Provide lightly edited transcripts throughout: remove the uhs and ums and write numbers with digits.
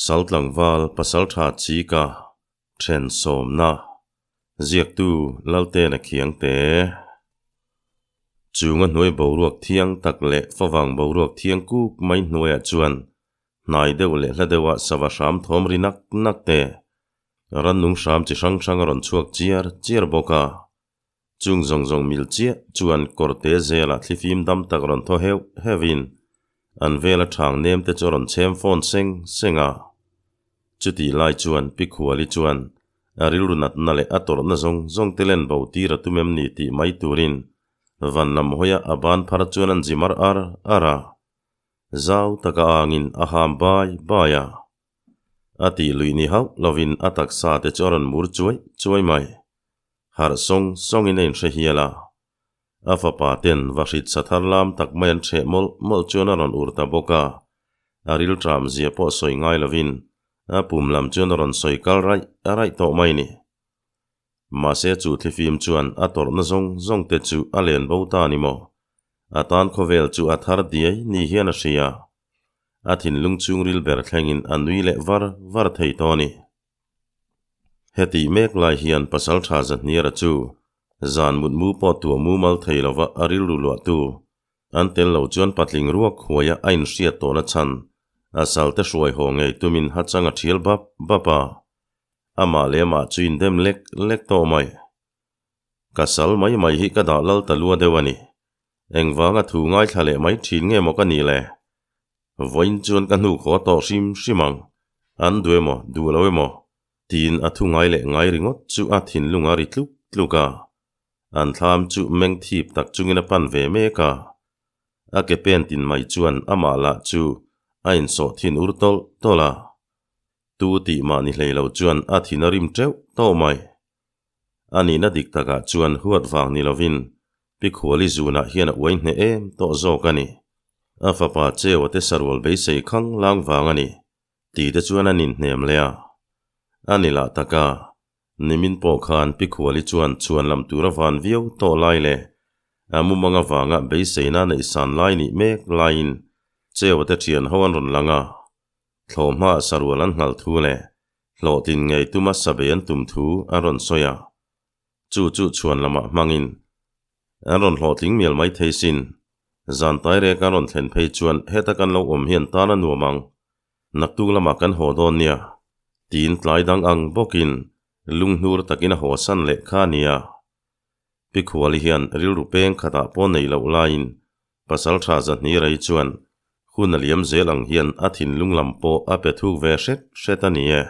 Sal tlangval pasaltha Chika then sawmna ziaktu Laltena Khiangte. Chunga hnuai boruak thiang tak leh favang boruak thiang kuk mai hnuaiah chuan hnai deuh leh hla deuhah sava hram thawm ri nak nak te rannung hram chi hrang hrang a rawn chhuak chiar chiar bawk a. Chung zawng zawng mil chiah chuan kawrte zela thlifim dam tak rawn thaw heuh heuhin an vela thang nem te chu a rawn chhem fawn seng seng a. Chutih lai chuan Pi Khuali chuan a rilru natna leh a tawrhna zawng zawng te len bo tir a tum em ni tih mai turin van lam hawia a ban phar chuan an zi mar ar ar a. Zau taka angin a ham bai bai a. A tih luih ni hauh lovin a taksa te chu a rawn mur chuai chuai mai. Harh sawng sawngin a inhre hial a. A fapa ten va hrit sa thar lam tak mai an ṭheh mawlh mawlh chuan a rawn ur ta bawk a. A rilṭam zia pawh sawi ngai lovin a pum lam chuan a rawn sawi kal raih raih tawh mai ni. Mahse chu thlifim chuan a tawrhna zawng zawng te chu a len bo ta ni maw? A tan khawvel chu a thar diai ni hian a hria. A thinlung chhungril ber thlengin a nui leh var var thei tawh a ni. Hetih mek lai hian Pasaltha Zahniara chu zan mutmu pawh tuah mumal thei lova a rilru luahtu an tel lo chuan patling ruak huaia a inhriat tawhna chhan a salte hruai haw ngei tumin hachang a thial bap bap a, amah leh amah chu indem lek lek tawh mai. Ka sal mai mai hi ka dah lal ta lua deuh a ni. Engvanga thu ngaithla leh mai thin nge maw ka nih le? Vawiin chuan ka hnuk haw tawh hrim hrim ang, an duh emaw, duh lo emaw, tiin a thu ngai leh ngai ringawt chu a thinlung a ri tluk tluk a. An thlam chu meng thip tak chungin a pan ve mek a. A ke pen tin mai chuan amah lah chu a insawh thin ur tawlh tawlh a. Tu tih mah ni hlei lo chuan a thin a rim teuh tawh mai. A nihna dik takah chuan huat vang ni lovin Pi Khuali zunah hian a uai hneh em tawh zawk a ni. A fapa Cheua te sarual beisei khang lang vang a ni tih te chuan a ninhnem leh a. A ni lah taka, nimin pawh khan Pi Khuali chuan chhuan lam tur a van viau tawh lai leh a mumang avanga beiseina neih san lai nih mek laiin Cheua te thian ho an rawn lang a. Thlawhma sarual an nghal thu leh hlawhtlin ngei tuma sabei an tum thu an rawn sawi a, chu chu chhuan lamah hmangin an rawn hlawhtling mial mai thei sin. Zan tai rek an rawn thlen phei chuan heta kan lo awm hian tan a nuam ang, naktuk lamah kan haw dawn nia, tiin tlai dang ang bawkin lunghnur takin a haw san leh kha a nia. Pi Khuali hian rilru peng khatah pawh nei loh laiin Pasaltha Zahnirei chuan hun a liam zel ang hian a thinlung lam pawh a pe thuk ve hret hret a ni e.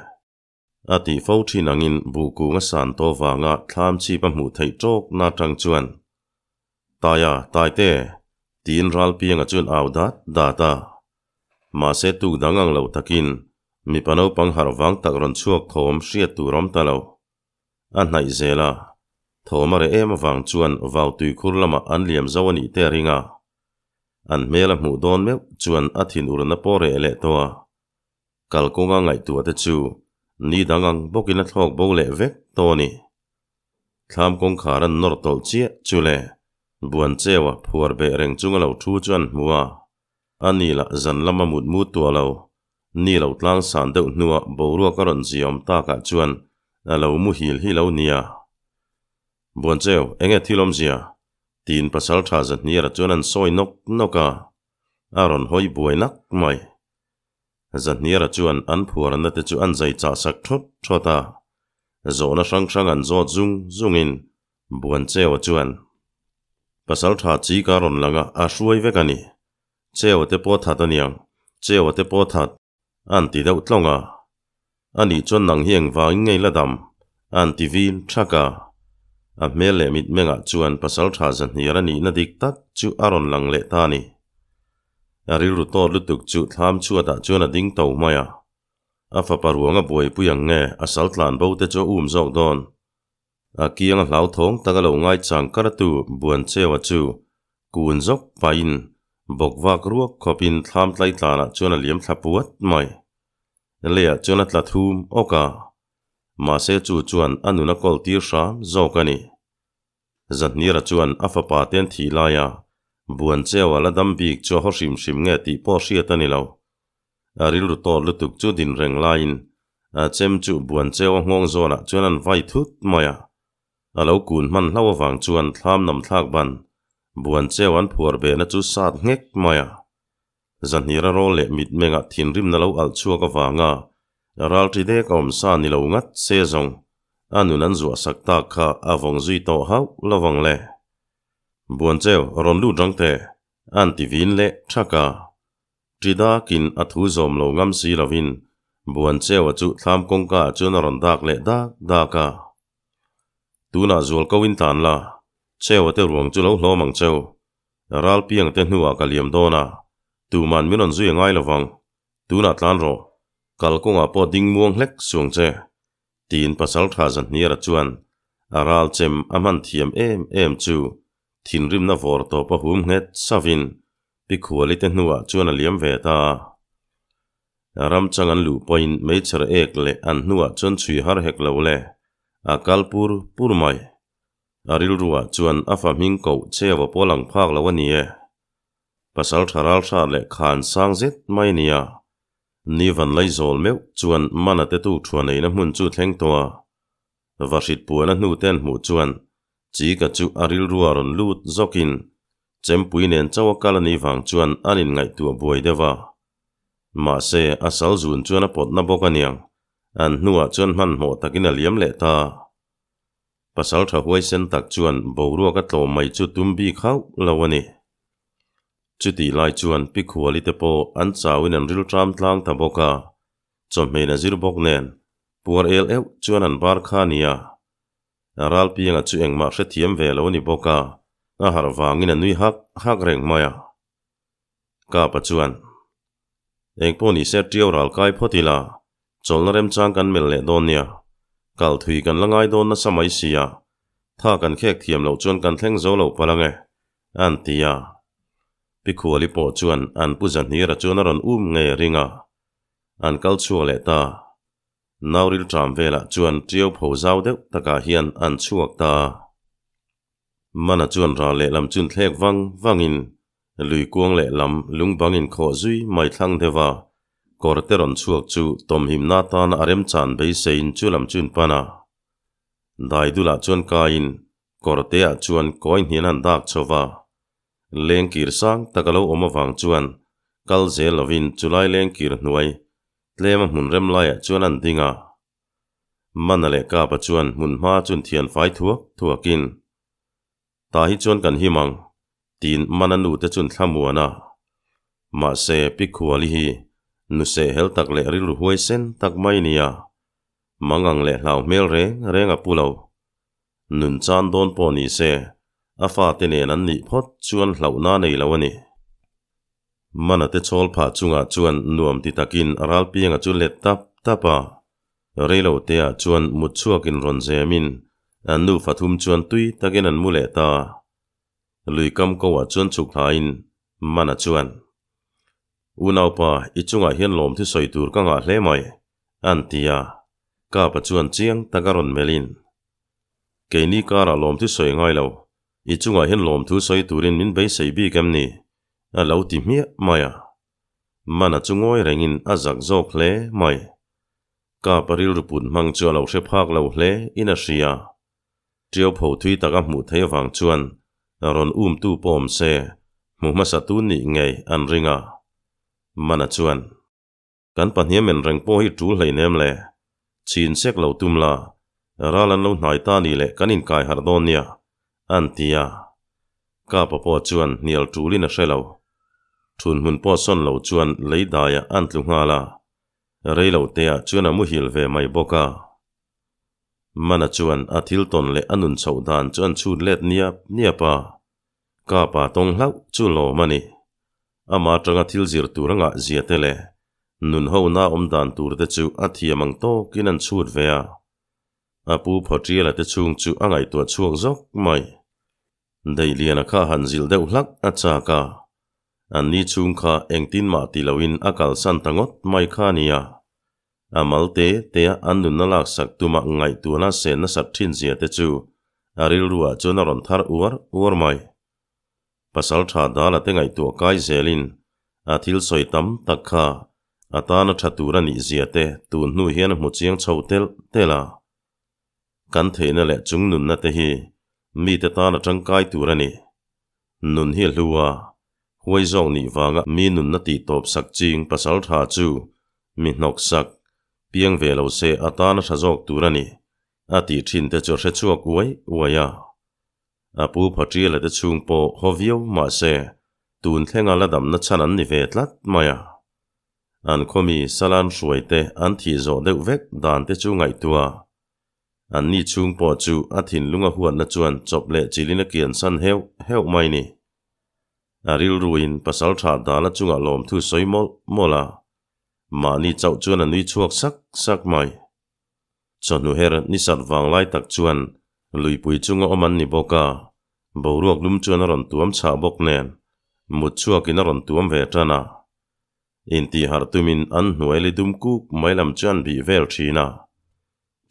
A tih fo thin angin buh kung a san tawh vanga thlam chhip a hmuh theih tawk na tang chuan Taia, Taite! tiin Ralpianga chuan au dat dat a. Mahse tuk dang ang lo takin mipa naupang harh vang tak rawn chhuak thawm hriat tur awm ta lo. A hnaih zel a, thawm a reh em avang chuan vau tuikhur lamah an liam zo a nih te a ring a. An hmel a hmuh dawn meuh chuan a thin urna pawh reh leh tawh a. Kalkawnga ngaihtuah te chu ni dang ang bawkin a thlawk bo leh vek tawh a ni. Thlam kawngkhar an nawr tawlh chiah chu le buan cheua phuar beh reng chunga lo thu chu an hmu a. A ni lah zan lama mut mut tuah lo, ni lo tlang san deuh hnuah boruak a rawn ziawm takah chuan a lo muhil hi lo nia. Buancheu, enge thil awmzia? tiin pasal tha Zahniara chuan an sawi nawk nawk a, a rawn hawi buai nak mai. Zahniara chuan an phuarna te chu an zai chah sak thawt thawt a, zawhna hrang hrang an zawt zung zungin Buancheua chuan, Pasal tha chi ka rawn lang a, a hruai vek a ni. Cheua te pawh that a niang, Cheua te pawh that, an ti deuh tlawng a. A nih chuan nang hi engvangin ngei la dam? an ti vin thak a. A hmel leh mitmengah chuan pasal tha zahniar a nihna dik tak chu a rawn lang leh ta a ni. A rilru tawt lutuk chu thlam chhuatah chuan a ding to mai a. A fapa ruang a buaipui ang nge a sal tlan bo te chu a um zawk dawn? A kiang a hlauthawng tak a lo ngaichang karatu Buancheua chu kun zawk pahin bawk vak ruak khawpin thlam tlai tlanah chuan a liam thla puat mai. Leiah chuan a tla thum awk a, mahse chu chuan a nun a kawl tir hram zawk a ni. Zahnira chuan a fapa te an thih laia Buancheua la dam bik chu a haw hrim hrim nge tih pawh hriat a ni lo. A rilru tawt lutuk chu din reng laiin a chem chu buan cheu a nghawng zawnah chuan an vai thut mai a. A lo kun hman hlauh avang chuan thlam nam thlak ban buan cheu an phuar behna chu sat nghek mai a. Zahnira rawl leh mitmengah thinrimna lo alh chhuak avanga ral ṭi dek a awm sa ni lo ngat se zawng a nun an zuah sak tak kha a vawng zui tawh hauh lo vang le. Buan cheu rawn lut rang teh an ti vin leh ṭhak a. Ṭi dakin a thu zawm lo ngam si lovin buan cheua chu thlam kawngka ah chuan a rawn dak leh dak dak a. Tunah zual ko in tlan la, cheua te ruang chu lo hlawm ang cheu. Ral piang te hnuah ka liam dawn a, tuman min rawn zui a ngai lovang. Tunah tlan rawh, kal kawngah pawh ding muang hlek suang che, tiin pasal tha Zahniara chuan a ral chem a hman thiam em em chu thinrimna vawr tawp a hum nghet savin Pi Khuali te hnuah chuan a liam ve ta a. Ramchang an luh pawhin meichher ek leh an hnuah chuan chhui har hek lo le, a kal pur pur mai. A rilruah chuan a fa hming koh cheu a pawl ang phak lo a ni e. Pasal tha ral hrat leh khan sang zet mai a nia. Ni van lai zawl meuh chuan mana te tuk thuah neihna hmun chu thleng tawh a. Vahrit puana hnu te an hmuh chuan Chika chu a rilrua rawn lut zawkin Chempui nen chauh a kal a nih vang chuan an inngaihtuah buai deuh a. Mahse, a sal zun chuan a pawtna bawk a niang. An hnuah chuan hmanhmawh takin a liam leh ta. Pasal tha huaisen tak chuan boruak a tlawm mai chu tum bik hauh lo a ni. Chutih lai chuan Pi Khuali te pawh an chauin an ril ṭam tlang ta bawk a, chawhmeiin a zir bawk nen puar el euh chuan an bar kha a nia. Ralpianga chu engmah hrethiam ve lo a ni bawk a, a harh vangin a nui hak hak reng mai a. Kapa chuan, Engpawh ni se ṭiau ral kai phawt ila, chawlhna remchang kan melh leh dawn nia. Kal thui kan la ngai dawn nasa mai si a, tha kan khek thiam loh chuan kan thleng zo lo palh ange, an ti a. Pi Khuali pawh chuan an pu Zahnira chuan a rawn um ngei a ring a, an kal chhuak leh ta. Nauril ṭam velah chuan ṭiau pho zau deuh takah hian an chhuak ta a. Mana chuan ral lehlam chun thlek vang vangin lui kuang lehlam lung bangin khawh zui mai thlang deuh a, kawr te rawn chhuak chu tawmhimna atana a remchan beiseiin chu lam chun pan a. Dai dulah chuan kaiin kawr teah chuan kawi hnian han dak chho va, lengkir sang tak a lo awm avang chuan kal zel lovin chulai lengkir hnuai tlema hmun rem laiah chuan an ding a. Mana leh Kapa chuan hmun hma chun thian fai thuak thuakin, Tah hi chuan kan him ang, tiin Mana nu te chun thlamuan a. Mahse, Pi Khuali hi nu sehhel tak leh rilru huaisen tak mai nia. Mangang leh hlau hmel reng reng a pu lo. Nun chan dawn pawh ni se, a fate nen an nih phawt chuan hlauhna nei lo a ni. Mana te chawl phah chungah chuan nuam ti takin a ralpianga chu let tap tap a. Reilo teah chuan mut chhuakin rawn zemin an nufa thum chuan tui takin an mu leh ta. Lui kam ko ah chuan chhuk hlain Mana chuan, Unaupa, i chungah hian lawm thu sawi tur ka ngah hle mai, an ti a. Kapa chuan chiang taka rawn melhin, Keini karah lawm thu sawi ngai lo, i chungah hian lawm thu sawi turin min beisei bik em ni? A lo ti hmiah mai a. Mana chu ngawi rengin a zak zawk hle mai. Kapa rilru put hmang chu a lo hre phak lo hle in a hria. Ṭiau pho thui taka hmuh theih avang chuan rawn umtu pawh awm se, hmu hmasa tu nih ngei an ring a. Mana chuan, Kan pahniam en reng pawh hi ṭul hleinem le. Chhin sek lo tum la, ral an lo hnai ta ni leh kan inkai harh dawn nia, an ti a. Kapa pawh chuan hnial ṭulin a hre lo. Ṭhun hmun pawh sawn lo chuan lei daiah an tlu nghal a. Rei lo teah chuan a muhil ve mai bawk a. Mana chuan a thil tawn leh a nun chhoh dan chu an chhut let niap niap a. Kapa tawng hlauh chu lawm a ni. Ama atanga thil zir tur a ngah zia te leh nun ho na awm dan tur te chu a thiam ang tawkin an chhut ve a. A pu Phawṭiala te chhung chu a ngaihtuah chhuak zawk mai. Daihliana kha han zilh deuh hlak a chak a, an ni chhung kha engtin mah ti loin a kalsan ta ngawt mai kha a nia. A mal te tea an nunna laksak tuma ngaihtuahna sen nasat thin zia te chu a rilruah chuan a rawn thar uar uar mai. Pasal tha dala te ngaihtuah kai zelin a thil sawi tam tak kha. A tana tha tur a nih zia te tun hnu hian a hmu chiang chho telh telh a. Kan theihna leh chung nunna te hi mite tana tangkai tur a ni. Nun hi a hlu a, huai zawk nih vanga mi nunna tih tawp sak ching pasal tha chu mi hnawk sak, piang ve lo se a tana tha zawk tur a ni, a tih thin te chu a hre chhuak uai uai a. A pu Phaṭiala te chhung pawh haw viau mah se tun thlenga la damna chhan an ni ve tlat mai a. An khawmi Salan hruai te an thih zawh deuh vek dan te chu ngaihtuah. An ni chhung pawh chu a thinlung a huatna chuan chawp leh chilin a kian san heuh heuh mai ni. A rilruin pasal tha dala chungah lawmthu sawi mawlh mawlh a, mahni chauh chuan a nui chhuak sak sak mai. Chawhnu her ni sat vang lai tak chuan luipui chunga awm an ni bawk a, boruak lum chuan a rawn tuam chhah bawk nen mut chhuakin a rawn tuam ve tan a. Intihharh tumin an hnuai li dum kuk mai lam chu an bih vel thin a.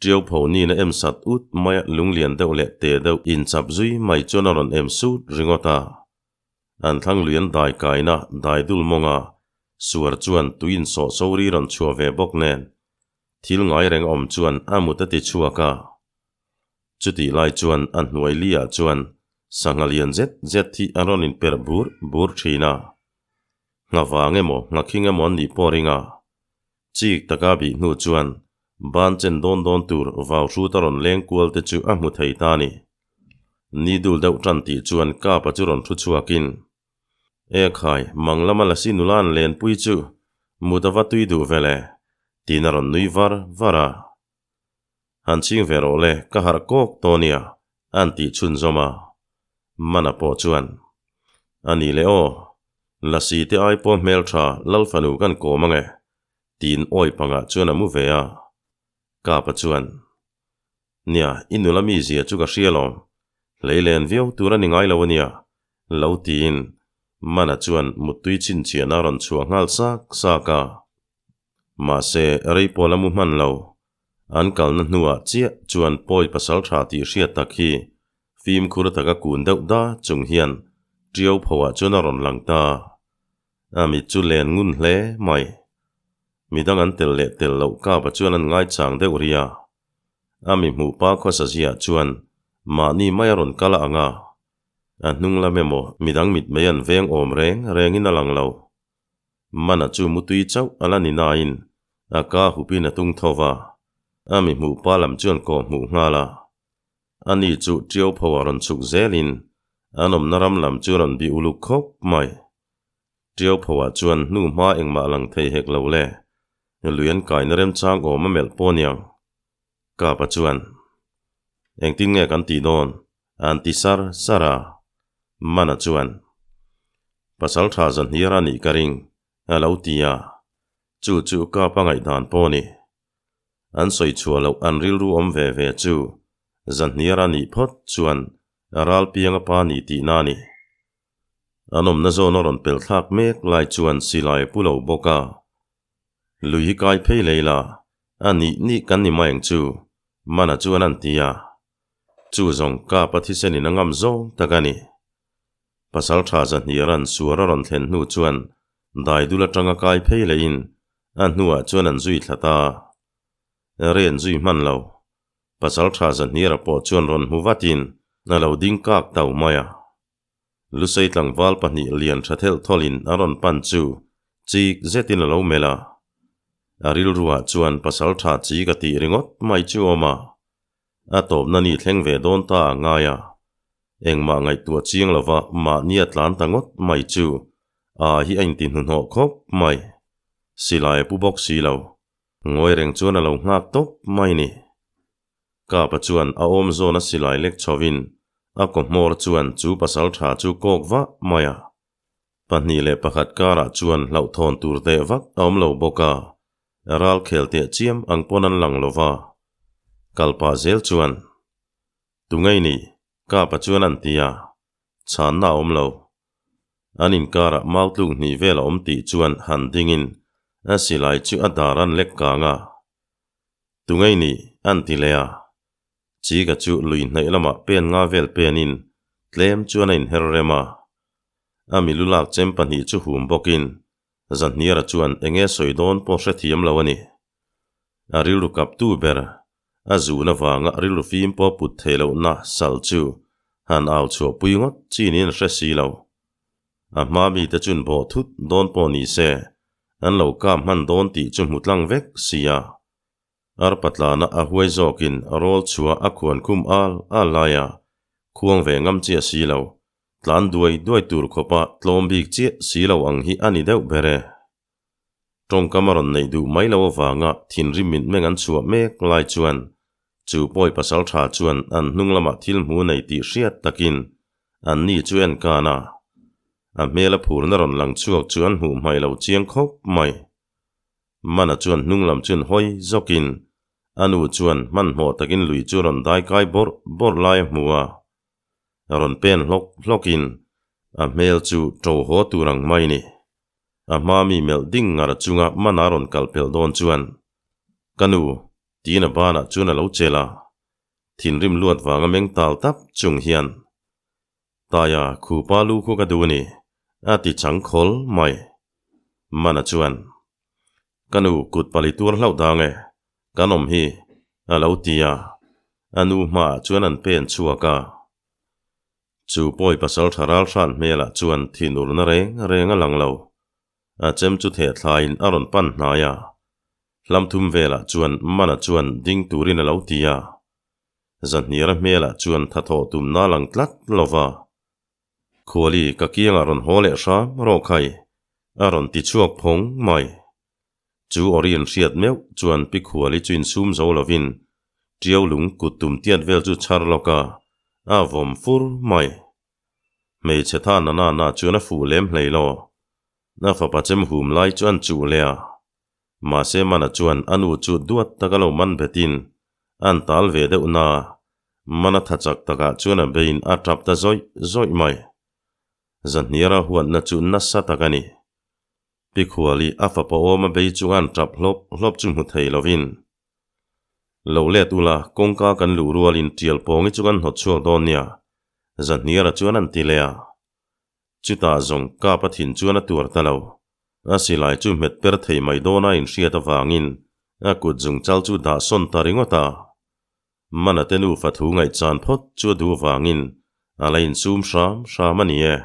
Ṭiau pho nina em sat ut maia lunglian deuh leh te deuh inchap zui mai chuan a rawn em sut ringawt a. An thlang lui an dai kaina dai dul mawnga suar chuan tui insawh so ri rawn chhuah ve bawk nen thil ngai reng awm chuan a mut a ti chhuak a. Chutih lai chuan a hnuai li ah chuan sangha lian zet zet hi an rawn inperh bur bur thin a. Ngha vang emaw ngha khing emaw an nih pawh ring a. Chik taka bih hnu chuan ban chen dawn dawn tur vau hrut a rawn leng kual te chu a hmu thei ta a ni. Ni dul deuh tan tih chuan Kapa chu rawn thu chhuakin, E khai, mang lama lasi nula an lenpui chu mut a va tui duh ve le, tiin a rawn nui var var a. Han ching ve rawh le, ka harh kawk tawh nia, an tih chhunzawm a. Mana pawh chuan, A ni le aw, lasi te ai pawh hmeltha Lalfanu kan kawm ange, tiin awi pangah chuan a mu ve a. Kapa chuan, Nia, i nula mizia chu ka hria lawm. Hlei len viau tur a ni ngai lo a nia, lo tiin Mana chuan muttui chhinchhiahna a rawn chhuah nghal sak sak a. Mahse, rei pawl a mu hman lo. An kalna hnuah chiah chuan pawi pasal tha tih hriat tak hi fimkhur taka kun deuh da chung hian Ṭiau phoah chuan a rawn lang ta. A mit chu len ngun hle mai. Midang an tel leh tel loh kapa chuan an ngaichang deuh ri a. A mi hmuh pa khawsa ziah chuan mahni mai a rawn kal a ang a. A hnung lam emaw midang mitmei an veng awm reng rengin a lang lo. Mana chu mutui chauh a la ni nain a ka hupin a tung tho va. A mi hmuh pa lam chuan kawh hmuh nghal a. Ani chu Ṭiau pho a rawn chhuk zelin an awmna ram lam chu rawn bih uluk khawp mai. Ṭiau phoah chuan hnu hma engmah lang thei hek lo le, lui an kaina remchang awm a melh pawh aniang. Kapa chuan, Engtin nge kan tih dawn? An ti sar sar a. Mana chuan, Pasal tha Zahniara nih ka ring, a lo ti a. Chu chu Kapa ngaihdan pawh a ni. An sawi chhuah loh an rilru awm ve ve chu Zahniara nih phawt chuan ral pianga pa ni tihna a ni. An awmna zawn a rawn pel thlak mek lai chuan silai a pu lo bawk a. Lui hi kai phei lei la, a nih nih kan ni mai ang chu, Mana chuan an ti a. Chu zawng Kapa thisenin a ngam zawng tak a ni. Pasal tha Zahniara'n suar a rawn thlen hnu chuan daidul atanga kai phei leiin a hnuah chuan an zui thla ta. Ren zui hman lo. Pasal tha Zahniara pawh chuan rawn hmu vatin a lo ding kak tau mai a. Lusei tlangval pahnih lian tha thelh thawlin a rawn pan chu chik zetin a lo melh a. A rilruah chuan pasal tha chi ka tih ringawt mai chu awm a. A tawpna ni thleng ve dawn ta a ngai a. Engmah ngaihtuah chiang lova mahni a tlan ta ngawt mai chu a hi a inti hnuhnawh khawp mai. Silai a pu bawk si lo. Ngawi reng chuan a lo nghak tawp mai ni. Kapa chuan a awm zawn a silai lek chhovin a kaw hmawr chuan chu pasal tha chu kawk vah mai a. 2 1 karah chuan hlauhthawn tur teh vak a awm lo bawk a, ral khel teh chiam ang pawn an lang lo va. Kalpah zel chuan, Tu ngei ni? Kapa chuan an ti a, chhanna a awm lo. An inkarah mau tluk hnih vel a awm tih chuan han dingin a silai chu a dar an lek kang a. Tu ngei ni? An ti leh a. Chika chu lui hnaih lamah pen nga vel penin tlem chuan a inher rem a. A milu lak chem pahnih chu hum bawkin Zanhniara chuan enge sawi dawn pawh hrethiam lo a ni. A rilru kaptu ber, a zun avanga rilru fim pawh put theih lohna sal chu han au chhuahpui ngawt chi niin a hre si lo. A hma mite chun bawh thut dawn pawh ni se, an lo kap hman dawn tih chu hmu tlang vek si a. Arpa tlana a huai zawkin rawl chhuah a khuan khum al al lai a, khuang ve ngam chiah si lo, tlan duai duai tur khawpa tlawm bik chiah si lo ang hi a ni deuh ber e. Tawngkam a rawn neih duh mai lo avanga thinrim mitmeng an chhuah mek lai chuan chu pawi pasal tha chuan an hnung lamah thil hmu nei tih hriat takin an ni chu en kan a, a hmel a phurna rawn lang chhuak chu an hmuh hmaih lo chiang khawp mai. Mana chuan hnung lam chun hawi zawkin a nu chuan hmanhmawh takin lui chu rawn dai kai bawrh bawrh lai a hmu a, rawn pen hlawk hlawkin a hmel chu ṭo haw tur ang mai ni. A hma mi melh ding ngar chunga Mana rawn kal pel dawn chuan, Ka nu, tiin a banah chuan a lo chelh a, thinrim luat vanga meng tal tap chung hian, Taia, khupa lu khu ka duh a ni, a ti chang khawl mai. Mana chuan, Ka nu, kut pali tuar hlauh dang e, kan awm hi, a lo ti a, a nu hmaah chuan an pen chhuak a. Chu pawi pasal tha ral hran hmelah chuan thinurna reng reng a lang lo. A chem chu theh thlaiin a rawn pan hnai a. Hlam thum velah chuan Mana chuan ding turin a lo ti a. Zahniara hmelah chuan thathawh tumna a lang tlat lo va. Khuali ka kiangah rawn haw leh hram rawh khai, a rawn ti chhuak phawng mai. Chu awriin hriat meuh chuan Pi Khuali chu insum zo lovin Tiau lung kut tum tiat vel chu chhar lawk a, a vawm fur mai. Hmeichhe tha na na na chuan a fuh lem hlei lo. A fapa chem hum lai chu an chuh leh a. Mahse Mana chuan a nu chu duat taka lo man betin an tal ve deuh na. Mana tha chak takah chuan a bein a tap ta zawih zawih mai. Zahniara huatna chu nasa tak a ni. Pi Khuali a fapa awm a bei chunga an tap hlawp hlawp chu hmu thei lovin, Lo let ula, kawngka kan luh rualin tial pawngi chu kan hnawt chhuak dawn nia, Zahniara chuan an ti leh a. Chutah zawng kap a thin chuan a tuar ta lo. A silai chu hmet per thei mai dawna inhriat avangin a kut zungchal chu dah sawn ta ringawt a. Mana te nufa thu ngaihchan phawt chu a duh vangin a la insum hram hram a ni e.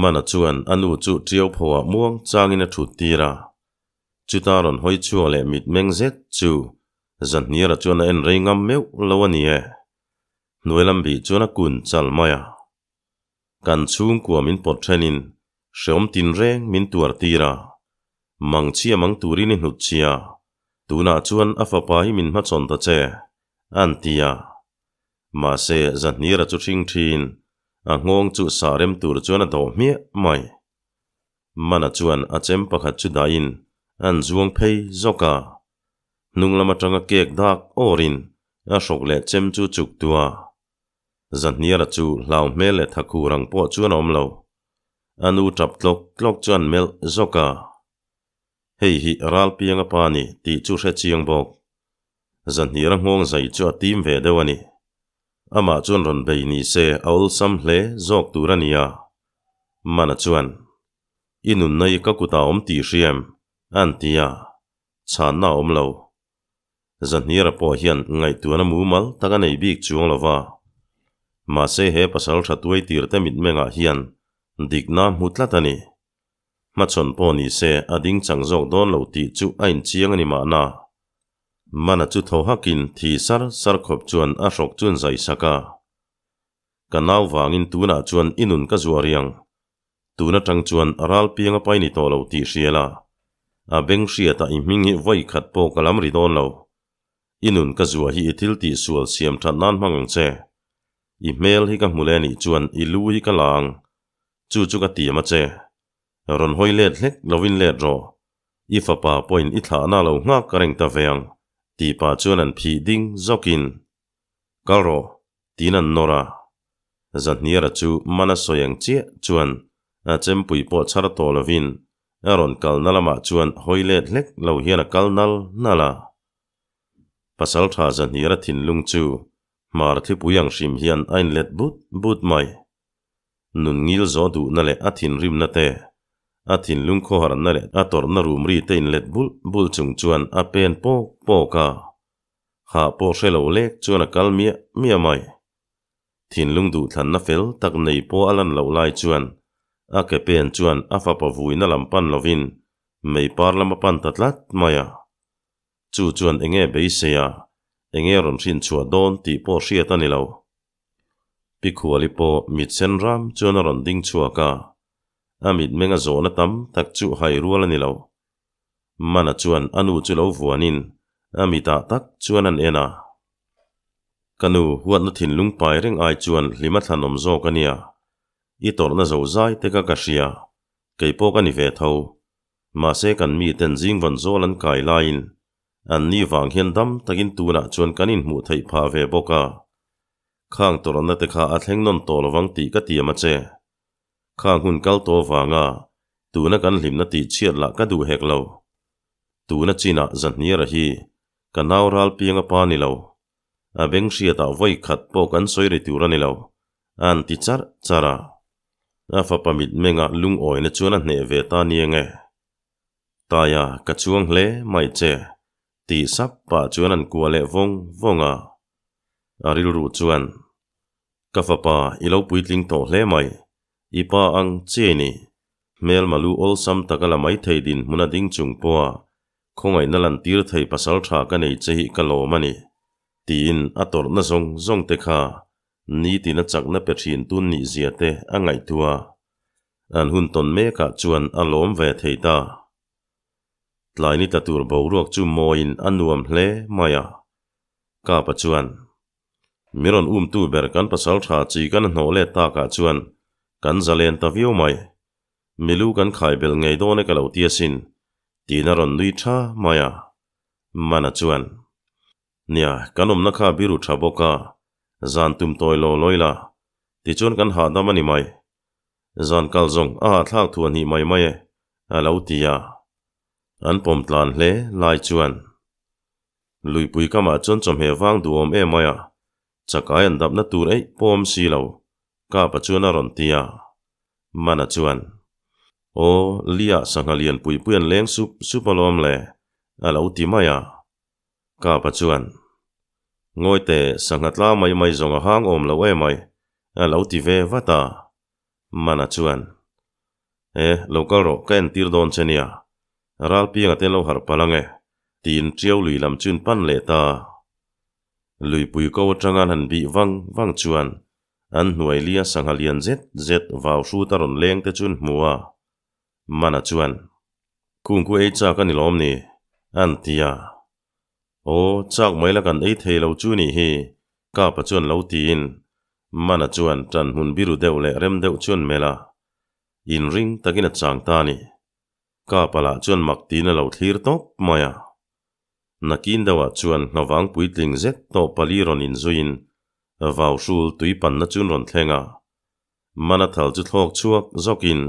Mana chuan a nu chu tiau phoah muang changin a thut tir a. Chuta rawn hawi chhuak leh mitmeng zet chu Zahniara chuan a en rei ngam meuh lo a ni e. Hnuai lam bih chuan a kun chal mai a. Kan chhungkua min pawt thenin hreawm tinreng min tuar tir a, mang chhia mang turin i hnut chhia, tunah chuan a fapa hi min hmachhawn ta che, an ti a. Mahse, Zahnira chu hring thin, a nghawng chu sah rem tur chuan a dawh hmiah mai. Mana chuan a chem pakhat chu dahin an zuang phei zawk a, hnung lam atanga kek dak awrin a hrawk leh chem chu chuk tua. Zahniara chu hlau hmel leh thakhur ang pawh chuan a awm lo. A nu tap tlawk tlawk chuan melh zawk a. Hei hi Ralpianga pa a ni tih chu hre chiang bawk. Zahniara nghawng zai chu a tim ve deuh a ni. Amah chuan rawn bei ni se a awlsam hle zawk tur a ni a. Mana chuan, I nunna i ka kutah awm tih hriam, an ti a. Chhanna a awm lo. Zahniara pawh hian ngaihtuahna mumal tak a nei bik chuang lo va. Mahse he pasal tha tuai tir te mitmengah hian dikna hmu tlat a ni. Hmachhawn pawh ni se a ding chang zawk dawn lo tih chu a inchiang a ni mahna. Mana chu tho hakin thi sar sar khawp chuan a hrawk chuan zai sak a. Ka nau vangin tunah chuan i nun ka zuah riang. Tun atang chuan ral piang a pai ni tawh lo tih hria la, a beng hriatah i hming hi vawi khat pawh ka lam ri dawn lo. I nun ka zuah hi i thil tih sual siam that nan hmang ang che. I hmel hi ka hmu leh anih chuan i lu hi ka la ang. Chu chu ka tiam a che. Rawn hawi let hlek lovin let rawh. I fapa pawhin i thlahna lo nghak ka reng ta ve ang, tih pah chuan an phih ding zawkin, Kal rawh, Tiin an nawr a. Zahniara chu man a sawi ang chiah chuan a chempui pawh chhar tawh lovin a rawn kalna lamah chuan hawi let hlek lo hian a kal nal nal a. Pasaltha Zahniara thinlung chu hmar thlipui ang hrim hian a inlet but but mai. Nun ngil zawh duhna leh a thinrimna te, A thinlung khawharna leh a tawrhna rum ri te inlet bulh bulh chung chuan a pen pawk pawk a. Hah pawh hre lo lek chuan a kal miah miah mai. Thinlung duhthlanna fel tak nei pawh a lan loh lai chuan a ke pen chuan a fapa vuina lam pan lovin mei par lam a pan ta tlat mai a. Chu chuan enge beisei a, enge rawn hrinchhuah dawn tih pawh hriat a ni lo. Pi Khuali pawh mit sen ram chuan a rawn ding chhuak a, a mitmeng a zawhna tam tak chu hai rual a ni lo. Mana chuan a nu chu lo vuanin a mitah tak chuan an en a. Ka nu, huatna thinlung pai reng ai chuan hlim a thlanawm zawk a nia. I tawrhna zo zai te kha ka hria, kei pawh ka ni ve tho. Mahse kan miten zing vawn zawl an kai laiin an ni vang hian dam takin tunah chuan kan inhmuh theih phah ve bawk a. Khang tawrhna te kha a thleng nawn tawh lovang tih ka tiam a che. Khang hun kal tawh vanga tuna kan hlimna tih chhiat lah ka duh hek lo. Tuna chinah Zahniara hi ka nau ral piang a pa ni lo. A beng hriatah vawi khat pawh kan sawi ri tur a ni lo, a an ti charh charh a. A fapa mitmenga lungawina chuan a hneh ve ta ni enge. Taia, ka chuang hle mai che, tih sap pah chuan an kuah leh vawng vawng a. A rilru chuan, Ka fapa, i lo puitling tawh hle mai. I pa ang che ni. Hmelma lu awlsam tak a la mai thei dinhmun a ding chung pawha khawngaihna lantir thei pasal tha ka nei che hi ka lawm a ni, tiin a tawrhna zawng zawng te kha nitin a chakna pe thin tun nih zia te a ngaihtuah a. An hun tawn mekah chuan a lawm ve thei ta. Tlai ni tla tur boruak chu mawiin a nuam hle mai a. Kapa chuan, Mi rawn umtu ber kan pasal tha chi kan hnawh let takah chuan kan zalen ta viau mai. Milu kan khai belh ngei dawn e ka lo ti asin, tiin a rawn nui tha mai a. Mana chuan, Nia, kan awmna kha biru tha bawk a, zan tum tawi law lawi la, tichuan kan hahdam a ni mai. Zan kal zawng a hahthlak thuah hnih mai mai e, a lo ti a. An pawm tlan hle lai chuan. Luipui kamah chuan chawhmeh vang duhawm em mai a, chakai an dapna tur eih pawm si lo, Kapa chuan a rawn ti a. Mana chuan, Aw, Lia sangha lian pui pui an leng sup sup alawm le, a lo ti mai a. Kapa chuan, Ngawi teh, sangha tla mai mai zawng a hang awm lo em ai, a lo ti ve vat a. Mana chuan, E, lo kal rawh, ka entir dawn che nia. Ralpianga te lo harh palh ang e, tiin Ṭiau lui lam chuin pan leh ta. Luipui ko aṭanga an han bih vang vang chuan an hnuai lia sangha lian zet zet vau hrut a rawn leng te chuan hmu a. Mana chuan, Khungku ei chak a ni lawm ni? an ti a. Aw, chak mai la kan ei thei lo chu nih hi, Kapa chuan lo tiin Mana chuan ṭan hmun biru deuh leh rem deuh chuan melh a. Inring takin a chang ta a ni. Kapa lah chuan mak tiin a lo thlir tawp mai a. Nakin deuhah chuan nghavang puitling zet tawh pali rawn inzuiin vau hrul tui panna chu an rawn thleng a. Mana thal chu thlawk chhuak zawkin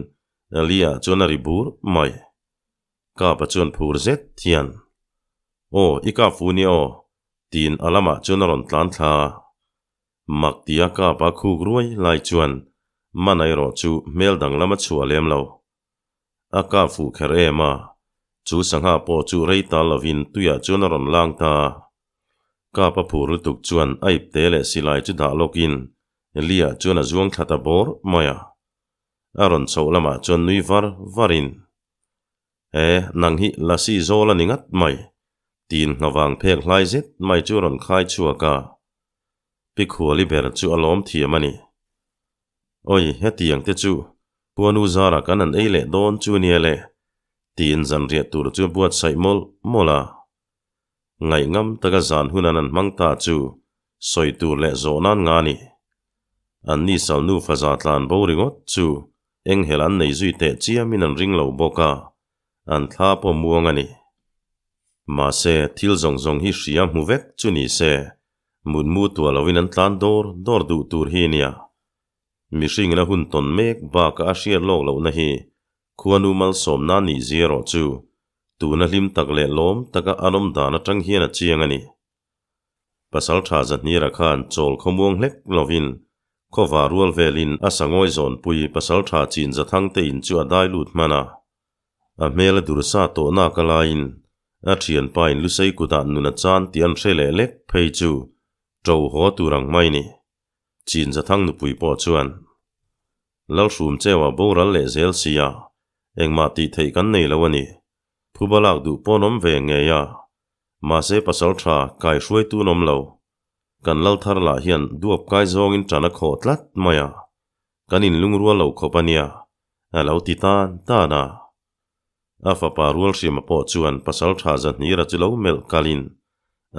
Lia chuan a ri bur mai. Kapa chuan phur zet hian, Aw, i kap fu nia aw, tiin a lamah chuan a rawn tlan thla a. Mak tia Kapa khuk ruai lai chuan Mana erawh chu hmel danglam a chhuah lem lo. A kap fuh kher em a, chu sangha pawh chu rei tal lovin tuiah chuan a rawn lang ta. Kap a phur lutuk chuan a ipte leh silai chu dah lawkin Lia chuan a zuang thla ta bawr mai a. A rawn chhoh lamah chuan nui var varin, E, nang hi Lasi zawl a ni ngat mai, tiin nghavang phek hlai zet mai chu a rawn khai chhuak a. Pi Khuali ber chu a lawm thiam a ni. Awi, hetiang te chu Khuanu zara kan han ei leh dawn chu nia le, tiin zanriah tur chu a buatsaih mawlh mawlh a. Ngaihngam taka zan hun an han hmang ta chu sawi tur leh zawh nan nga ni. Anni salnu faza tlan bo ringawt chu enghelh an nei zui teh chiamin an ring lo bawk a, an thla pawh muang a ni. Mahse, thil zawng zawng hi hria hmu vek chu ni se, mutmu tuah lovin an tlan dawr dawr duh tur hi nia. Mihringin a hun tawn mek bakah a hriat lawk lohna hi khuanu malsawmna nih zia erawh chu tuna hlim tak leh lawm taka an awm dan atang hian a chiang a ni. Pasal tha Zahnira khan chawl khawmuang hlek lovin khawva rual velin a sangawi zawnpui pasal tha chin Zathangte in chu a dai lut hman a. A hmel a dur sa tawh nak a laiin a thianpa in Lusei kutah nun a chan tih an hre leh lek phei chu ṭo haw tur ang mai ni. Chin Zathang nupui pawh chuan Lalhrum cheuah boral leh zel sia engmah tih theih kan nei lo a ni. Phuba lak duh pawn awm ve ngei a, mahse pasal tha kai hruaitun awm lo. Kan lal thar lah hian duap kai zawngin ṭan a khawh tlat mai a, kan inlungrual lo khawp a nia, a lo ti tan tan a. A fapa Rualhriama pawh chuan pasal tha Zahnira chu lo melh kalin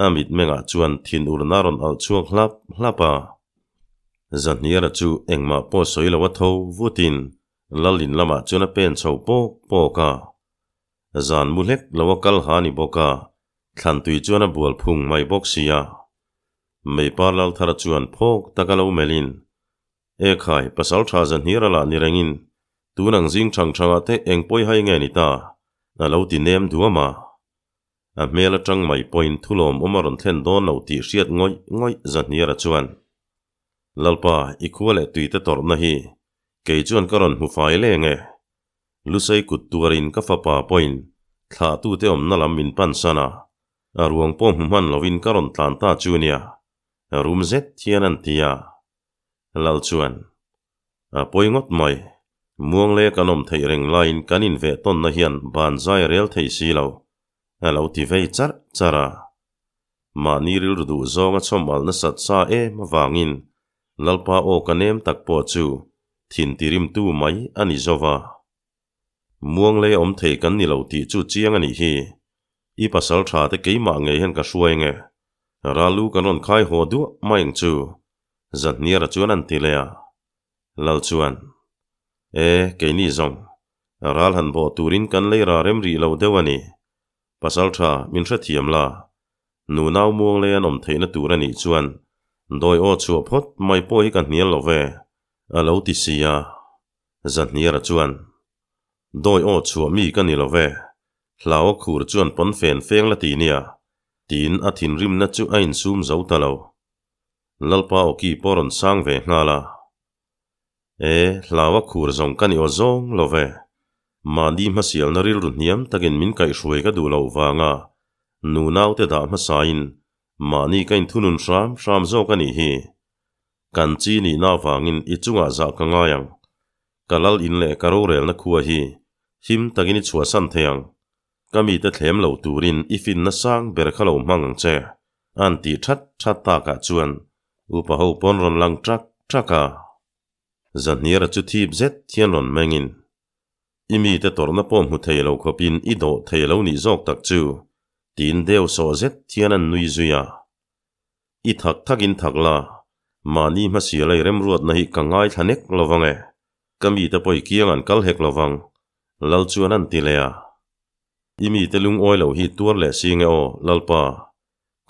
a mitmengah chuan thinurna a rawn alh chhuak hlap hlap a. Zahnira chu engmah pawh sawi lo a tho vutin Lal in lamah chuan a pen chho pawk pawk a. Zan mu hlek lo a kal ha ni bawk a, thlan tui chuan a bual phung mai bawk si a. Meipar Lalthara chuan phawk taka lo melhin, E khai, pasal tha Zahnira lah ni rengin, tun ang zing thang thangah te eng pawi hai nge ni ta? A lo ti nem duam a. A hmel atang mai pawhin thulawm awm a rawn thlen dawn lo tih hriat ngawih ngawih Zahnira chuan, Lalpa, i khua leh tuite tawrhna hi kei chuan ka rawn hmu fai leng e. Lusei kut tuarin ka fapa pawhin thlahtute awmna lam min pan san a, a ruang pawh hmu hman lovin ka rawn tlan ta chu nia, rum zet hian an ti a. Lal chuan, A pawi ngawt mai, muang leh kan awm theih reng laiin kan inveh tawnna hian ban zai a rel thei si lo, a lo ti vei charh charh a. Mahni rilru duh zawnga chhawm alh nasat sa em avangin Lalpa aw ka nem tak pawh chu thin tirimtu mai a ni zo va. Muang lei awm thei kan ni lo tih chu chiang a nih hi. I pasal tha te keimah ngei hian ka hruai nge. Ralu kan rawn khai haw duah mai ang chu. Zahniara chuan an ti leh a. Lal chuan, E, keini zawng, ral han bawh turin kan lei ra rem rih lo deuh a ni. Pasal tha, min hrethiam la. Nunau muang lei an awm theihna tur a nih chuan dawi aw chhuah phawt mai pawh hi ka hnial lo ve, a lo ti si a. Zahniara chuan, Dawi aw chhuah mi ka ni lo ve, hlau a khur chuan pawn fen feng la ti nia, tiin a thinrimna chu a insum zo ta lo. Lalpa awki pawh rawn sang ve nghal a. E, hlau a khur zawng ka ni aw zawng lo ve. Mahni hmasialna rilru hniam takin min kaihhruai ka duh loh vanga nunaute dah hmasain mahni ka inthunun hram hram zawk a nih hi. Kan chi nihna avangin i chungah zah ka ngai ang. Ka lal in leh ka rorelna khua hi him takin i chhuahsan thei ang. Ka mite thlem lo turin i finna sang ber kha lo hmang ang che, an tih that that takah chuan upa ho pawn rawn lang ṭak ṭak a. Zahniara chu thip zet hian rawn mengin, I mite tawrhna pawh hmu thei lo khawpin i dawh thei lo nih zawk tak chu, tiin deu sawh zet hian an nui zui a. I thak thakin thak la, mahni hmasial ei remruatna hi ka ngaithla nek lo vang e, ka mite pawi kiang an kal hek lo vang, Lal chuan an ti leh a. I mite lungawi lo hi tuar leh si nge aw, Lalpa.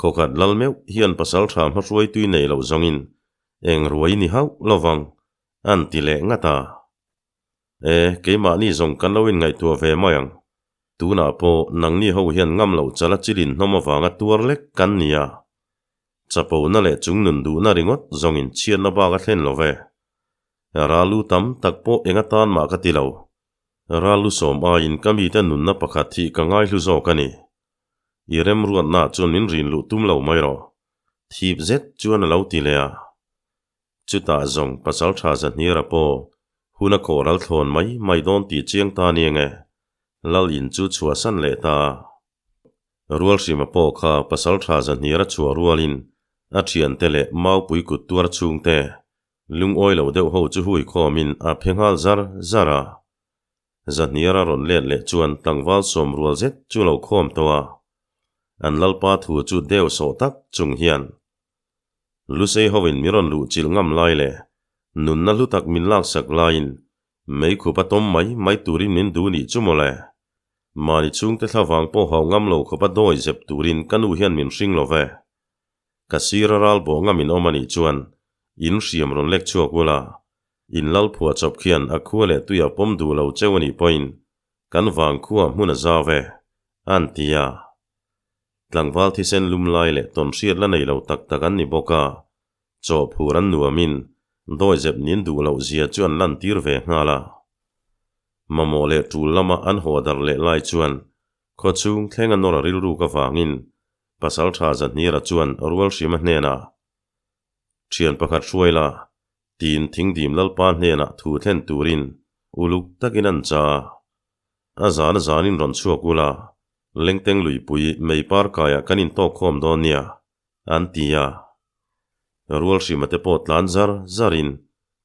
Khawkhat lal meuh hian pasal tha hmahruai tui nei loh zawngin eng ruai ni hauh lo vang, an ti leh ngat a. E, keimahni zawng kan lo inngaihtuah ve mai ang. Tunah pawh nangni ho hian ngam loh chala chilin hnawm avanga tuar lek kan ni a. Chapona leh chungnun duhna ringawt zawngin chhiatna bak a thlen lo ve. Ralu tam tak pawh eng atan mah ka ti lo. Ralu sawm aiin ka mite nunna pakhat hi ka ngaihlu zawk a ni. I remruatnaah chuan min rin luh tum lo mai rawh. Thip zet chuan a lo ti leh a. Chutah zawng pasal tha Zahniara pawh hun a khawh ral thlawn mai mai dawn tih chiang ta nia nge, Lal in chu chhuahsan leh ta a. Rualhrima pawh kha pasal tha Zahniara chhuah rualin a thiante leh Maupui kut tuar chhungte lungawi lo deuh ho chu hui khawmin a phe nghal zar zar a. Zahniara rawn let leh chuan tlangval sawm rual zet chu lo khawm tawh a. An Lalpa thu chu deu sawh tak chung hian Lusei hovin min rawn luh chilh ngam lai leh nunna hlu tak min laksak laiin meikhup a tawm mai mai turin min duh nih chu mawle. Mahni chhungte thlavang pawh hauh ngam lo khawpa dawi zep turin ka nu hian min hring lo ve. Ka sir a ral bawh ngam in awm a nih chuan in hriam rawn lek chhuak ula, in lal phuah chawp khian a khua leh tuia pawm duh lo cheu a nih pawhin kan vang khua hmun a zau ve, an ti a. Tlangval thisen lum lai leh tawnhriat la nei lo tak tak an ni bawk a, chaw phur an nuamin dawizep nin duh loh zia chu an lantir ve nghal a. Mamawh leh tul lama an haw darh leh lai chuan khawchhung thleng a nawr a rilruk avangin Pasaltha Zahnira chuan Rualhrima hnenah, Thian pakhat hruai la, tiin Thingdim Lalpa hnenah thu thlen turin uluk takin an cha a. A zan a zanin rawn chhuak ula, Lengteng luipui mei par kaiah kan intawkkhawm dawn nia, an ti a. Rualhrima te pawh tlan zar zarin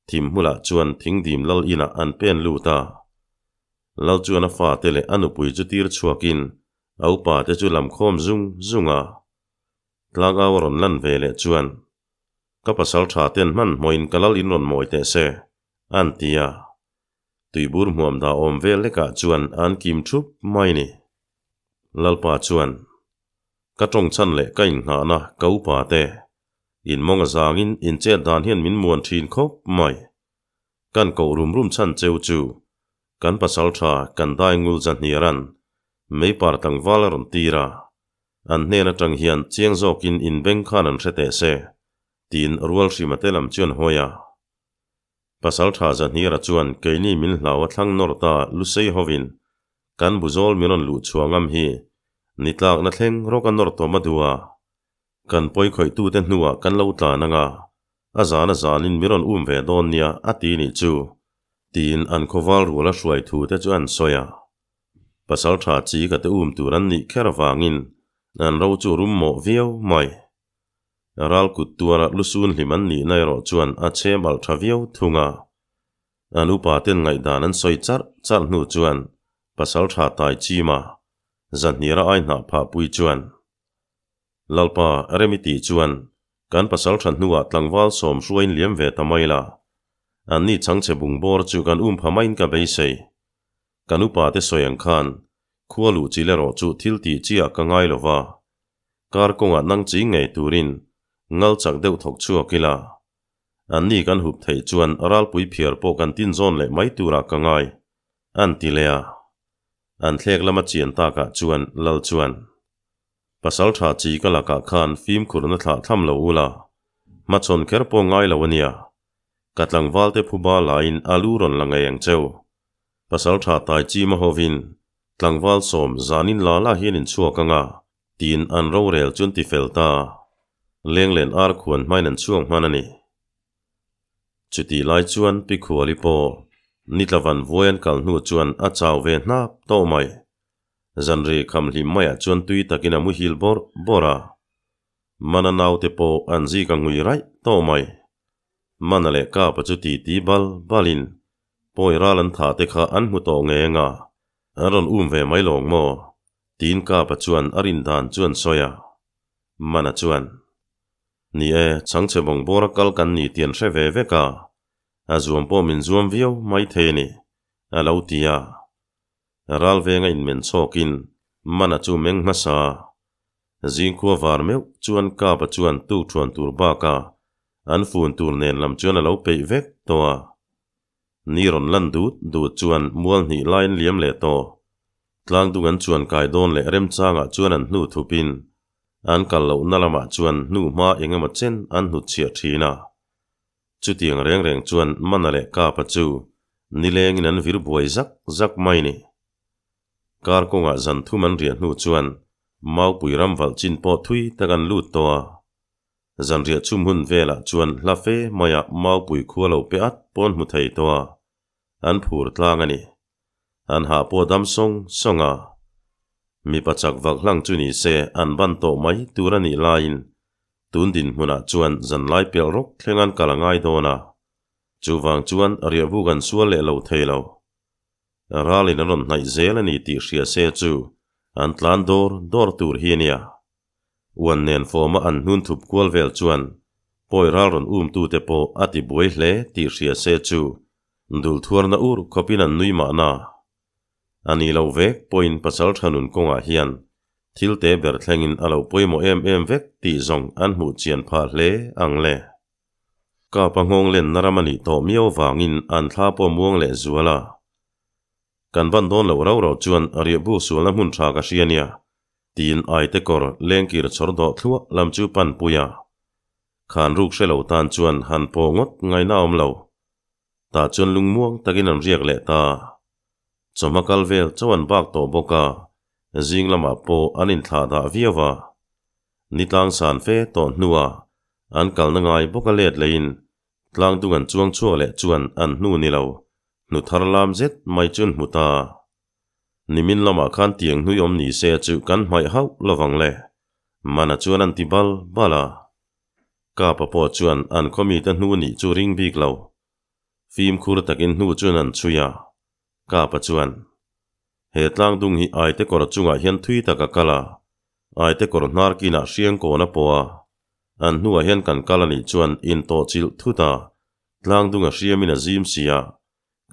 thim hmulah chuan Thingdim Lal inah an pen lut a. Lal chuan a fate leh a nupui chu tir chhuakin a upa te chu lamkhawm zung zung a. Tlangau a rawn lan ve leh chuan, Ka pasal tha ten hmanhmawhin ka lal in rawn mawi teh se, an ti a. Tuibur hmuam dah awm vel lekah chuan an kim thup mai ni. Lalpa chuan, Ka tawng chhan leh ka innghahna ka upa te, in mawng a zangin in chet dan hian min muan thin khawp mai. Kan koh rum rum chhan cheu chu kan pasal tha kan dai ngul zahniaran meipar tlangval a rawn tir a. An hnen atang hian chiang zawkin in beng khan an hre teh se, tiin Rualhrima te lam chuan hawi a. Pasaltha Zahnira chuan keini min hlau a thlang nawr ta Lusei hovin kan buzawl min rawn luh chhuah ngam hi ni tlakna thleng rawk a nawr tawm a duh a. Kan pawi khawihtute hnuah kan lo tlan anga a zan a zanin min rawn um ve dawn nia a ti nih chu, tiin an khawval rual a hruai thu te chu an sawi a. Pasal tha chi ka te um tur an nih kher avangin an ro chu rum mawh viau mai. Ral kut tuara lusun hlim an nihna erawh chuan a chhem alh tha viau thung a. An upa ten ngaihdan an sawi charh charh hnu chuan pasal tha tai chima Zahnira ai hnah phah pui chuan Lalpa Remi tih chuan kan pasal tha hnuah tlangval sawm hruaiin liam ve ta mai la. Anni chhangchhe bungbawr chu kan um pha maiin ka beisei. Kan upa te sawi ang khan khua luh chil erawh chu thil tih chi ah ka ngai lo va, kar kawngah nang ching ngei turin ngal chak deuh thawk chhuak ila. Anni kan hup theih chuan ralpui phiar pawh kan tin zawn leh mai turah ka ngai, an ti leh a. An thlek lama chian takah chuan Lal chuan, Pasal tha chi ka lakah khan fimkhurna thlah tham lo ula, hmachhawn kher pawh ngai lo a nia. Ka tlangvalte phuba laiin a lu rawn la ngei ang cheu. Pasal tha tai chim a hovin tlangval sawm zanin la la hian in chhuak anga tiin an rorel chu an ti fel ta. Lenglen ar khuan hmain an chhuak hman a ni. Chutih lai chuan Pi Khuali pawh nitla van vuai an kal hnu chuan a chau ve hnap tawh mai. Zanri kham hlim maiah chuan tui takin a muhil bawrh bawrh a. Mana naute pawh an zik a ngui raih tawh mai. Mana leh Kapa chu titi bal balin Pawi ral an thah te kha an hmu tawh nge anga an rawn um ve mai lawng maw? tiin Kapa chuan a rin dan chu an sawi a. Mana chuan, Ni e, chhangchhe bawngbawra kal kan ni tih an hre ve vek a, a zuam pawh min zuam viau mai thei a ni, a lo ti a. Ral venga inmen chhawkin Mana chu meng hmasa a. Zingkhua var meuh chuan Kapa chuan tukṭhuan tur bakah an fun tur nen lam chuan a lo peih vek tawh a. Ni rawn lan dut dut chuan mual hnih laiin liam leh tawh. Tlangdung an chuan kai dawn leh remchangah chuan an hnu thupin an kal lohna lamah chuan hnu hma eng emaw chen an hnutchhiah thin a. Chutiang reng reng chuan Mana leh Kapa chu nilengin an vir buai zak zak mai ni. Kar kawngah zan thum an riah hnu chuan Maupui ram valh chin pawh thui tak an lut tawh a. Zanriah chhum hun velah chuan hla fe maiah Maupui khua lo pe at pawn hmu thei tawh a, an phur tlang a ni. An hah pawh dam sawng sawng a. Mipa chak vak hlang chu ni se an ban tawh mai tur a nih laiin tun dinhmunah chuan zanlai pelh rawk thleng an kal a ngai dawn a. Chuvang chuan riahbuk an sual leh lo thei lo. Ralin an rawn hnaih zel a ni tih hria se chu an tlan dawr dawr tur hi a nia. Uan nen fawma an hnun thup kual vel chuan pawi ral rawn umtute pawh a ti buai hle tih hria se chu dul thuarna ur khawpin an nui mahna. A ni lo vek pawhin pasal tha nun kawngah hian thil te ber thlengin a lo pawimawh em em vek tih zawng an hmuh chian phah hle ang le. Kapa nghawng lenna ram a nih tawh miau vangin an thla pawh muang leh zual a. Kan ban dawn loh rau rau chuan riahbu sualna hmun tha ka hria nia, tiin aite kawr lengkir chhawr dawh thluah lam chu pan pui a. Khan ruk hre lo tan chuan han pawh ngawt ngaina awm lo. Tah chuan lungmuang takin an riak leh ta. Chawhma kal vel chauh an bak tawh bawk a, zing lamah pawh an inthlah dah viau a. Ni tlang san fe tawh hnuah an kalna ngai bawk a let leiin tlang dung an chuang chhuak leh chuan an hnu ni lo, hnu thar lam zet mai chu an hmu ta. Nimin lamah khan tiang hnui awm ni se chu kan hmaih hauh lovang le, Mana chuan an ti bal bal a. Kapa pawh chuan an khaw mite hnu nih chu ring bik lo. Fimkhur takin hnu chuan an chhui a. Kapa chuan, He tlang dung hi Aite kawr chungah hian thui tak a kal a, Aite kawr hnar kinah hriang kawn a pawh a, an hnuah hian kan kal a nih chuan intawh chilh thut a, tlang dung a hriamin a zim si a,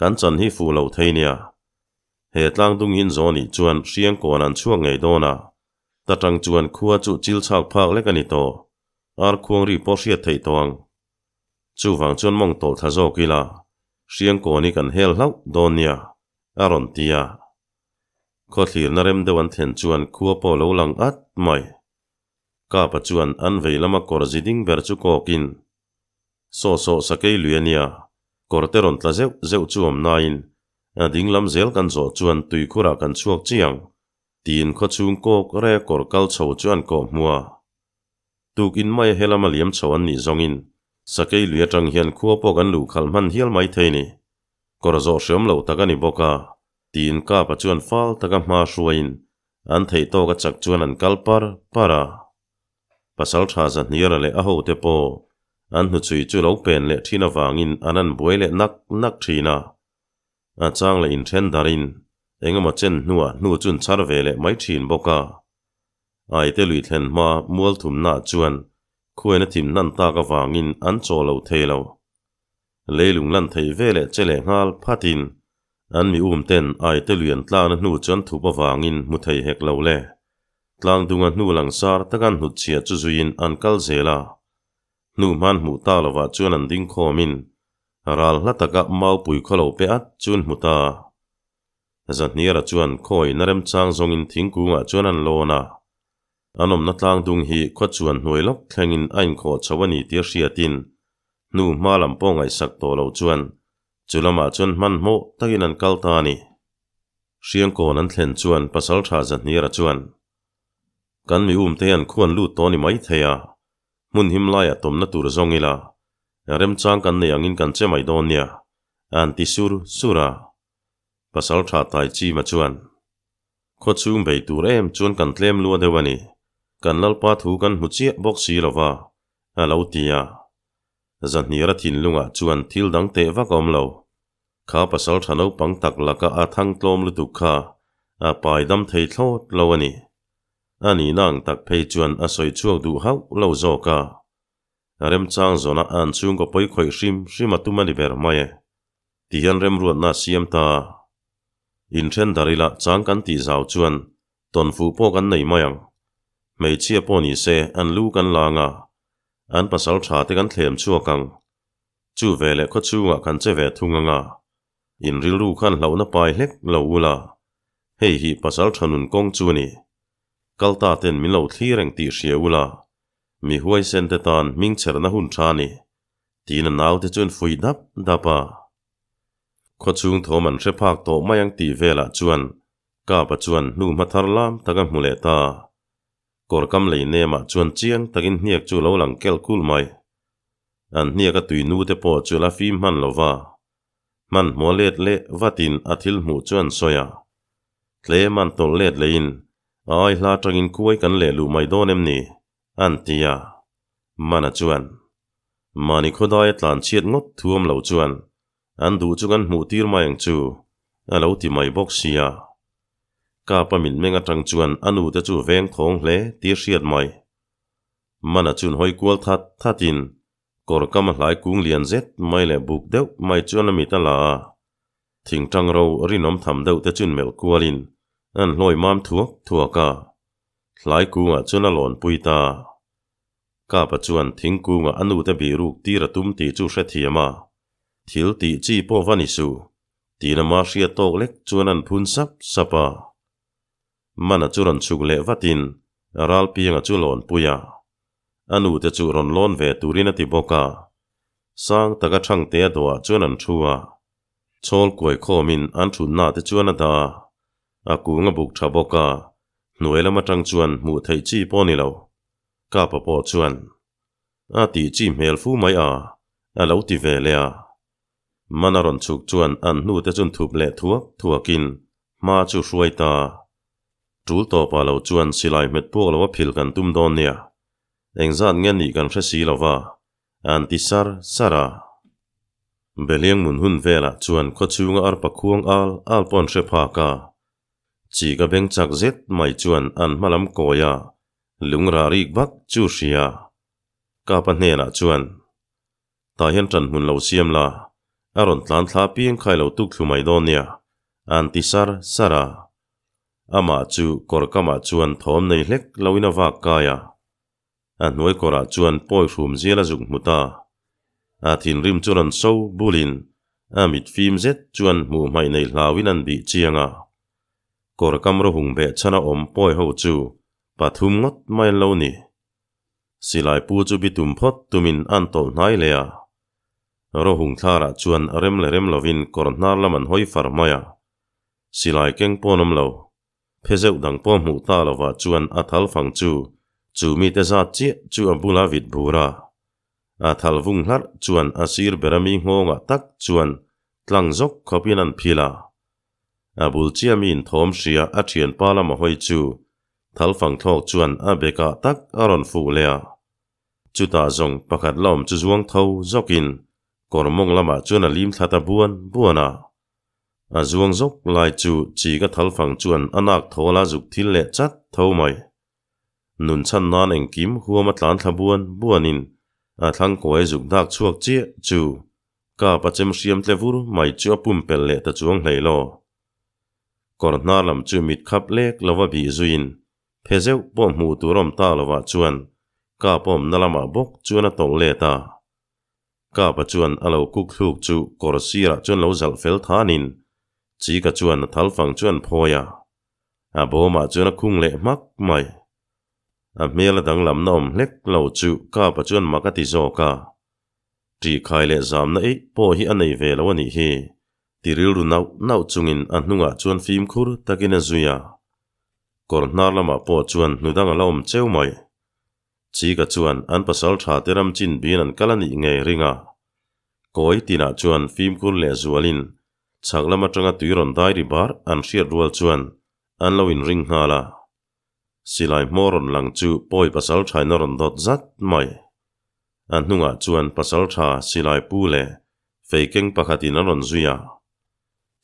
kan chan hi fuh lo thei nia. He tlang dung hin zawh nih chuan hriang kawn an chhuak ngei dawn a, ta tang chuan khua chu chil chhak phak lek a ni tawh, ar khuang ri pawh hriat theih tawh ang. Chuvang chuan mawng tawlh thla zawk ila, hriang kawn hi kan hel hlauh dawn nia, a rawn ti a. Khawthlirna rem deuh an thlen chuan khua pawh lo lang at mai. Kapa chuan an vei lama kawr zi ding ber chu kawkin, Saw saw sakei lui a nia, kawr te rawn tla zeuh zeuh chu awm nain, a ding lam zel kan zawh chuan tuikhurah kan chhuak chiang, tiin khawchhung kawk reh kawr kal chho chu an kawh hmu a. Tukin maia he lama liam chho an nih zawngin sakei lui atang hian khua pawh kan luh khalh hman hial mai thei ni. Kawr zawh hreawm loh tak a ni bawk a, tiin Kapa chuan fal taka hma hruaiin an theih tawk a chak chuan an kal par par a. Pasal tha Zahniara leh a hote pawh an hnuchhui chu lo pen leh thin avangin an an buai leh nak nak thin a. A chang leh inthen darin engemaw chen hnuah hnu chu an chhar ve leh mai thin bawk a. Aite lui thlen hma mual thumnaah chuan khuaina thim hnan tak avangin an chaw lo thei lo. Leilung lan theih ve leh che leh nghal phatin an mi um ten Aite lui an tlakna hnu chu an thup avangin hmu thei hek lo le. Tlangdunga hnu langsar taka an hnutchhiah chu zuiin an kal zel a. Hnu hman hmuh tak lovah chuan an ding khawmin ral hla taka maupui khaw lo pe at chu an hmu ta. Zahniara chuan khawi na remchang zawngin thingkungah chuan an lawn a. An awmna tlang dung hi khaw chuan hnuai lawk thlengin a inkhawh chho a ni tia hriatin hnu hma lam pawh ngaihsak tawh lo chuan chu lamah chuan hmanhmawh takin an kal ta a ni. Hriangkawn an thlen chuan Pasaltha Zahniara chuan, Kan mi umte hian khuan lut tawh a ni maithei a, hmun him laiah tawmna tur zawng ila, remchang kan nei angin kan che mai dawn nia, an ti sur sur a. Pasal tha tai chima chuan, Khaw chhung bei tur em chuan kan tlem lua deuh a ni, kan Lalpa thu kan hmu chiah bawk si lo va, a lo ti a. Zahniara thinlungah chuan thil dang teh vak a awm lo. Kha pasal tha naupang tak laka a thang tlawm lutuk kha a pai dam thei thlawt lo a ni. A nihna ang tak phei chuan a sawi chhuak duh hauh lo zawk a. Remchang zawna an chhungkaw pawi khawih hrim hrim a tum a ni ber mai e. Ti hian remruatna a siam ta. Inthen dar ila chang kan tih zau chuan tawnfuh pawh kan nei mai ang. Hmeichhia pawh ni se an lu kan lang a, an pasal tha te kan thlem chhuak ang. Chu ve leh khaw chhungah kan che ve thung ang a, in rilru khan hlauhna pai hlek lo ula, hei hi pasal tha nun kawng chu a ni. Kal ta ten min lo thlir reng tih hria ula, mi huaisen te tan hming chherna hun tha a ni. Tiin a naute chuan fuih dap dap a. Khawchhung thawm an hre phak tawh mai ang tih velah chuan Kapa chuan hnu hma thar lam tak a hmu leh ta. Kawr kam lei nemah chuan chiang takin hniak chu lo lang kel kul mai. An hniak a tui nute pawh chu la fim hman lo va. Hmanhmawh let leh vatin a thil hmuh chu an sawi a. Tlem an tawlh let lehin a ai hla atangin kuai kan leh luh mai dawn em ni? An ti a. Mana chuan, Mahni khawdaia tlan chhiat ngawt thuam lo chuan an duh chu kan hmuh tir mai ang chu, a lo ti mai bawk sia. Kapa mitmeng atang chuan a nute chu veng thawng hle tih a hriat mai. Mana chuan hawi kual that thatin kawr kam a hlai kung lian zet mai leh buk deuh mai chuan a mit a la a. Thingtang ro rinawm tham deuh te chuan melh kualin an hlawi mam thuak thuak a. Hlai kungah chuan a lawn pui ta. Kapa chuan thingkungah a nute bih ruk tir a tum tih chu hrethiam a, thil tih chi pawh va ni suh, tiin ama hriat tawk lek chuan an phun sap sap a. Mana chu rawn chhuk leh vatin Ralpianga chu lawn pui a, a nute chu rawn lawn ve turin a ti bawk a. Sang taka Thangtea dawhah chuan an thu a. Chhawl kuai khawmin an thutna te chuan a dah a, a kung a buk tha bawk a, hnuai lam atang chuan hmuh theih chi pawh a ni lo. Kapa pawh chuan a tih chi hmel fu mai a, a lo ti ve leh a. Man a rawn chhuk chuan an hnute chun thup leh thuak thuakin hma chu hruai ta. Tul tawpah lo chuan silai hmet puak lo a phil kan tum dawn nia. Engzat nge nih kan hre si lo va, an ti sar sar a. Beliang mun hun velah chuan khawchhunga arpa khuang al al pawh an hre phak a. Chi ka beng chak zet mai chuan an hma lam kawi a, lungrah rik vak chu hria. Kapa hnenah chuan, Tah hian ṭan hmun lo siam la, a rawn tlan thla piang khai lo tuk thlu mai dawn nia, an ti sar sar a. Amah chu kawr kamah chuan thawm nei hlek loin a vak kai a. A hnuai kawrah chuan pawi hrum zial a zuk hmu ta. A thinrim chu rawn so bulin a mit fim zet chuan hmuh hmaih nei hlauin an bih chiang a. Kawr kam rawhung beh chhan a awm pawi ho chu pathum ngawt mai an lo ni. Silai pu chu bitum phawt tumin an tawlh hnai leh a. Rawhung thlarah chuan rem leh rem lovin kawr hnar lam an hawi far mai a. Silai keng pawn awm lo. Phe zeuh dang pawh hmuh ta lovah chuan a thal fang chu chu mite zat chiah chu a bula vit bur a. A thal vung hlarh chuan a sir ber ami nghawngah tak chuan tlang zawk khawpin an phil a. A bul chiah mi inthawm hria a thianpa lama hawi chu thal fang thlawk chuan a bekah tak a rawn fuh leh a. Chutah zawng pakhat la awm chu zuang tho zawkin kawr mawng lamah chuan a lim thla ta buan buan a. A zuang zawk lai chu chi ka thal fang chuan a nak thawl a zuk thil leh chat tho mai. Nun chhan nan engkim huam a tlan thla buan buanin a thlang kawi a zuk dak chhuak chiah chu kap a chem hriam tle vur mai chu a pumpelh leh ta chuang hlei law. Kawr hnar lam chu mit khap lek lova bih zuiin phe zeuh pawh hmuh tur awm ta lovah chuan kap awmna lamah bawk chuan a tawlh let a. Kapa chuan a lo kuk thluk chu kawr sirah chuan lo zalh fel thanin Chika chuan a thal fang chu an phawi a, a bawmah chuan a khung leh hmak mai. A hmel a danglamna awm hlek lo chu Kapa chuan mak a ti zawk a, Ṭihkhai leh zamna eih pawh hi a nei ve lo a nih hi, ti rilru nauh nauh chungin a hnungah chuan fimkhur takin a zui a. Kawr hnar lamah pawh chuan hnudang a la awm cheu mai. Chika chuan an pasal tha te ram chin bin an kal a nih ngei ring a. Kawi tinah chuan fimkhur leh zualin chhak lam atanga tui rawn dai ri bar an hriat rual chuan an lo inring nghal a. Silai hmawr rawn lang chu pawi pasal thain a rawn dawt zat mai. A hnungah chuan pasal tha silai pu leh fei keng pakhatin an rawn zui a.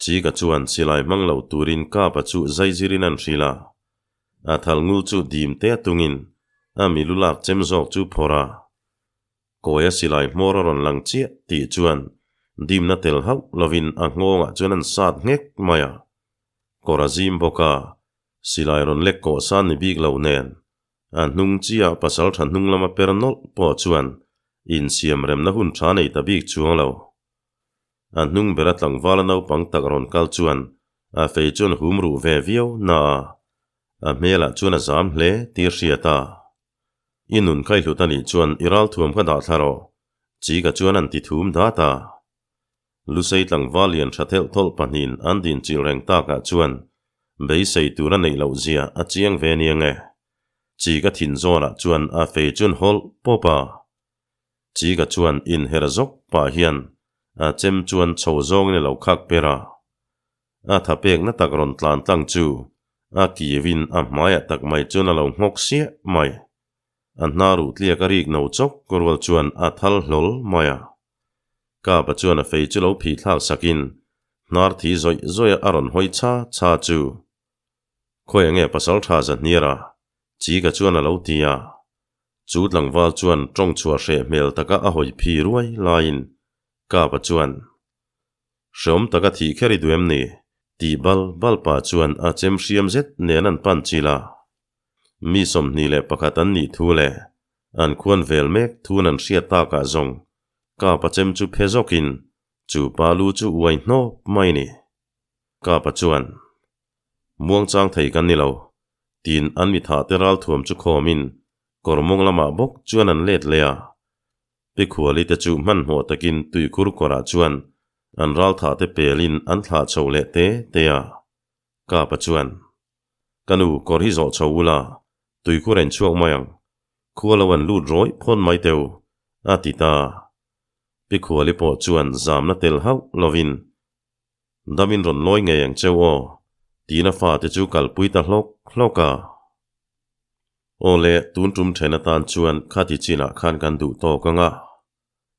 Chika chuan silai hmang lo turin Kapa chu zaizirin an hrilh a. A thal ngul chu dim te tungin a milu lak chem zawk chu phawrh a. Kawia silai hmawr a rawn lang chiah tih chuan dimna tel hauh lovin a nghawngah chuan an sat nghek mai a. Kawr a zim bawk a, silai rawn lek kawh san ni bik lo nen a hnung chiah pasal tha hnung lama per nawlh pawh chuan insiam remna hun tha nei ta bik chuang lo. A hnung bera tlangvala naupang tak rawn kal chuan a fei chuan hum ruh ve viau na a, a hmelah chuan a zam hle tih a hriat a. I nun kha i hlut a nih chuan i ralthuam kha dah thla rawh, Chika chuan an ti thum dat a. Lusei tlangval lian tha thelh thawlh pahnihin an din chilh reng takah chuan beisei tur a neih loh zia a chiang ve nia nge. Chika thin zawnah chuan a fei chuan hawlh pawp a. Chika chuan inher zawk pah hian a chem chuan chho zawngin a lo khak per a. A tha pekna tak rawn tlan tlang chu a kiuin a hmaiah tak mai chuan a lo nghawk siah mai. A hna ruh tliak a rik no chawk rual chuan a thal hlawl mai a. Kapa chuan a fei chu lo phih thlak sakin hnar thi zawih zawih a rawn hawi cha cha chu. Khawi enge pasal tha za hniar a? Chika chuan a lo ti a. Chu tlangval chuan tawng chhuah hreh hmel taka a hawi phi ruai laiin Kapa chuan, Hreawm taka thih kher i duh em ni? tih bal bal pah chuan a chem hriam zet nen an pan chil a. Mi 21 an nih thu leh an khuan vel mek thun an hriat takah zawng Kapa chem chu phe zawkin chu pa lu chu uai hnawp mai ni. Kapa chuan, Muangchang thei kan ni lo, tiin an mitha te ralthuam chu khawmin kawr mawng lamah bawk chuan an let leh a. Pi Khuali te chu hmanhmawh takin tuikhur kawrah chuan An ralthah te pelin an thlah chho leh te te a. Kapa chuan, Ka nu, kawr hi zawh chho ula, tuikhur en chhuak mai ang. Khua lo an lut rawih phawn mai teu, a ti ta. Pi Khuali pawh chuan zamna tel hauh lovin, Damin rawn lawi ngei ang cheu aw, tiin a fate chu kalpui ta hlawk hlawk a. Aw le, tun tum then atan chuan khati chinah khan kan duh tawk ang a,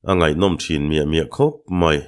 a ngaihnawm thin miah miah khawp mai.